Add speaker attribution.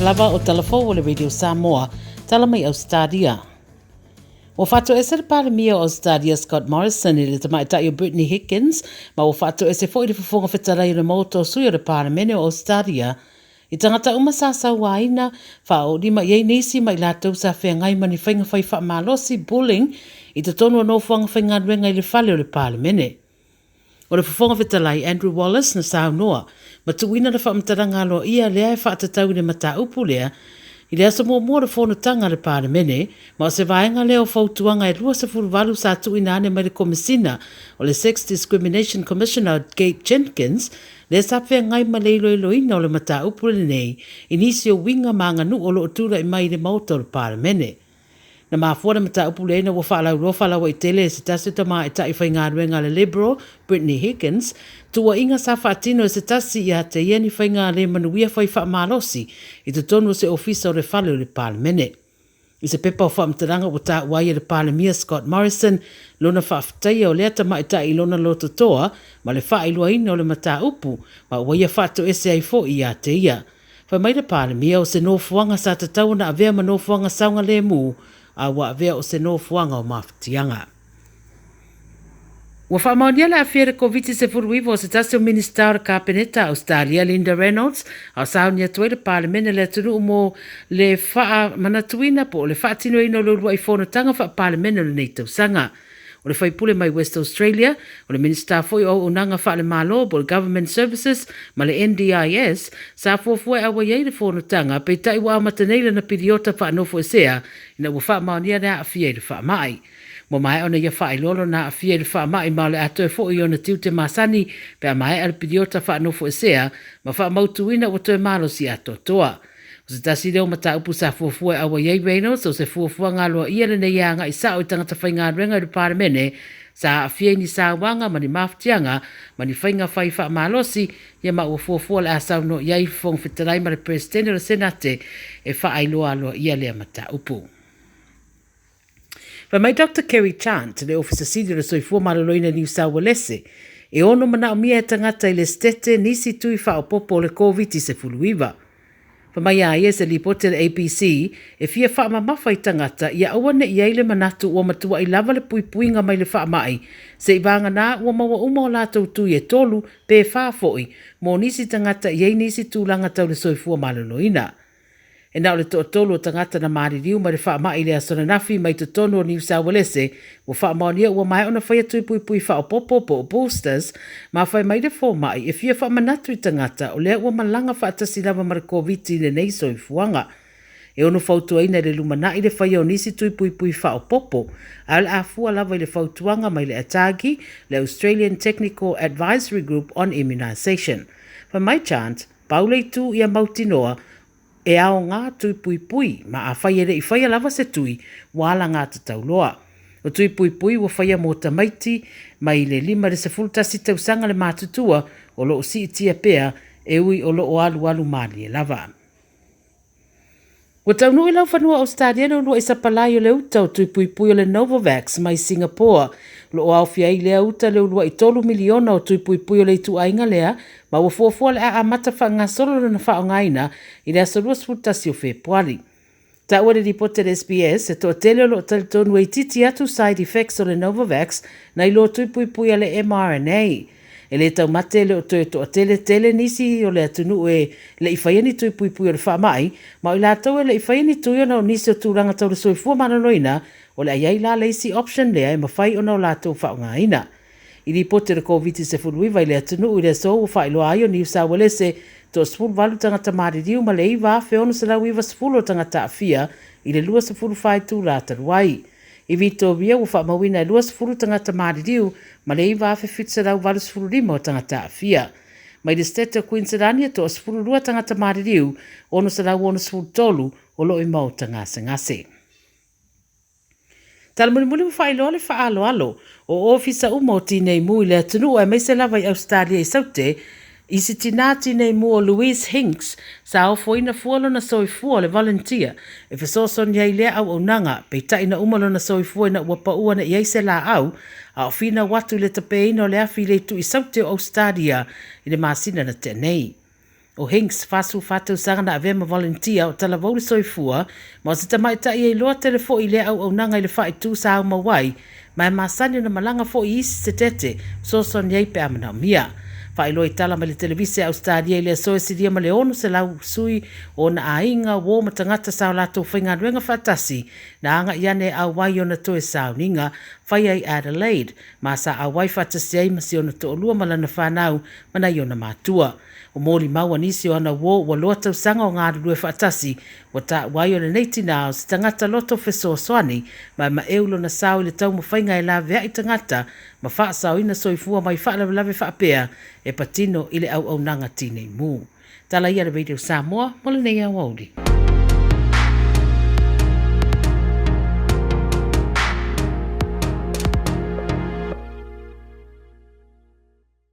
Speaker 1: lava o tala fou o le Radio Samoa, tala mai Australia. Ua faatoese le Palemia o Ausetalia Scott Morrison i le tamaitai o Brittany Higgins ma ua faatoese foi le Fofoga Fetalai o le Maota o Sui o le Palemene o Ausetalia i tagata uma sa sauaina, faaoolima i ai nisi ma i latou sa feagai ma ni faiga fai faamalosi, bullying, i totonu o nofoaga faigaluega i le fale o le Palemene. O le Fofoga Fetalai Andrew Wallace na saunoa ma tuuina le faamatalaga aloaia lea e faatatau i le mataupu lea i le aso muamua o le fonotaga a le Palemene, ma o se vaega lea o fautuaga e 28 sa tuuina ane mai le Komesina o le Sex Discrimination Commissioner Gabe Jenkins, lea sa feagai ma le iloiloina o le mataupu lenei i nisi o uiga ma aganuu o lo o tulai mai i le Maota o le Palemene. Na mafua le mataupu lea ina ua faalauiloa faalauaitele e se tasi o tamaitai faigaluega a le Liberal, Brittany Higgins, tuuaiga sa faatino e se tasi ia te ia ni faiga le manuia fai faamalosi i totonu o se ofisa o le fale o le Palemene. I se pepa o faamatalaga ua taua ai e le Palemia Scott Morrison lona faafetaia o lea tamaitai i lona lototoa ma le faailoaina o le mataupu ma ua ia faatoese ai foi ia te ia. Fai mai le Palemia o se nofoaga sa tatau ona avea ma nofoaga saogalemu, a ua avea o se nofoaga o mafatiaga. Ua faamaonia le aafia i le Koviti-19 o se tasi o Minisita o le Kapeneta a Ausetalia, Linda Reynolds, a o sauni atu ai le Palemene a le atunuu mo le faamanatuina po o le faatinoina o le uluai fonotaga faa-Palemene o lenei tausaga. O le faipule mai West Australia, o le Minisita foi o Auaunaga Faale-Malo po o le Government Services ma le NDIS, sa fuafua e auai ai le fonotaga, peitai ua amata nei lana piliota faanofoesea ina ua faamaonia le aafia i le faamai. Ua maea ona ia faailoa lona aafia i le faamai ma o le a toe foi i ona tiute masani pe a maea le piliota faanofoesea ma faamautuina ua toe malosi atoatoa. O se tasi lea o mataupu sa fuafua e auai ai Reynolds, o se fuafuaga aloaia lenei e agai sao i tagata faigaluega i le Palemene sa aafia i ni sauaga ma ni mafatiaga ma ni faiga fai faamalosi, ia ma ua fuafua o le a saunoa i ai Fofoga Fetalai ma le Peresetene o le Senate e faailoa aloaia lea mataupu. Fai mai Doctor Kerry Chant, le Ofisa Sili o le Soifua Maloloina i Niu Saualese, e ono manaomia e tagata i le Setete nisi tui faaopoopo o le Koviti-19. Fai mai a ia i se lipoti a le ABC, e fia faamamafa i tagata ia aua ne i i ai le manatu ua matuai lava le puipuiga mai le faamai, seivaganā ua maua uma o latou tui e tolu pe fa foi mo nisi tagata e i ai nisi tulaga tau le soifua maloloina. E na o le toatolu o tagata na maliliu mai le faamai i le aso ananafi mai totonu o Niu Saualese ua faamaonia ua maea ona faia tui puipui faaopoopo po o boosters ma fai mai le fomai e fia faamanatu i tagata o lea ua malaga faatasi lava ma le Koviti i lenei soifuaga. E ono fautuaina i le lumanai le faia o nisi tui puipui faaopoopo ae o le a fua lava i le fautuaga mai le ATAGI, le Australian Technical Advisory Group on Immunisation. Fai mai Chant, Pau le itu ia mautinoa, e aoga tui puipui, ma afai e le i faia lava se tui, ua alagatatau loa. O tui puipui ua faia mo tamaiti mai le 5 i le 11 tausaga le matutua o lo o siitia pea e ui o lo o alualu malie lava. Ua taunuu i laufanua o Ausetalia le uluai sapalai o le uta o tui puipui o le Novavax mai Singapore. O lo o aofia ai lea uta le uluai 3 miliona o tui puipui o le ituaiga lea ma ua fuafua le a amata faagasolo lona faaaogaina i le aso 21 o Fepuari. Taua le lipoti a le SBS, e toatele o lo o talitonu e itiiti atu side effects o le Novavax nai lo tui puipui a le mRNA. E le taumate e le o toe toatele tele nisi o le atunuu e le i faia ni tui puipui o le faamai, ma o i latou e le i faia ni tui ona o nisi o tulaga tau le soifua maloloina, o le a i ai la le isi option lea e mafai ona o latou faaaogaina. I lipoti o le Koviti-19 i le atunuu i le aso ua faailoa ai o Niu Saualese, toa 18 tagata maliliu ma le 9,690 o tagata aafia i le 24 itula talu ai. I Vitoria ua faamauina e 20 tagata maliliu ma le 9,785 o tagata aafia. Mai le Setete o Kuiniselani e toa 12 tagata maliliu, 663 o lo o i maota gasegase. Tala mulimuli ua faailoa le faaaloalo o ofisa uma o Tinei Mu i le atunuu aemaise lava i Ausetalia i Saute i si tinā Tinei Mu o Louise Hinks sa ofoina fua lona soifua o le volunteer e fesoasoani ai i lea auaunaga, peitai na uma lona soifua ina ua pau ane i ai se laau a o finau atu i le tapeina o le afi i le itu i Saute o Ausetalia i le masina na tea nei. ʻO Hinks, 44 tausaga na avea ma volunteer o talavou le soifua, ma o se tamaitai e iloa tele foi i lea auaunaga i le faaitu sa aumau ai, ma e masani ona malaga foi i isi setete fesoasoani ai pe a manaomia. Faailoa i tala mai le televise a Ausetalia i le aso e silia ma le 600 sui o ona aiga, uo ma tagata sa o latou faigaluega faatasi na agai ane e auai i ona toe sauniga faia i Adelaide, ma sa auai faatasi ai ma si ona toalua ma lana fanau ma nai ona matua. Ua molimau a nisi o ana uo ua loa tausaga o galulue faatasi, ua taua ai o lenei tinā o se tagata loto fesoasoani ma e maeu lona sao i le taumafaiga e laveai tagata ma faasaoina soifua mai faalavelave faapea e patino i le auaunaga tinei mu. Tala ia a le Radio Samoa mo lenei aoauli.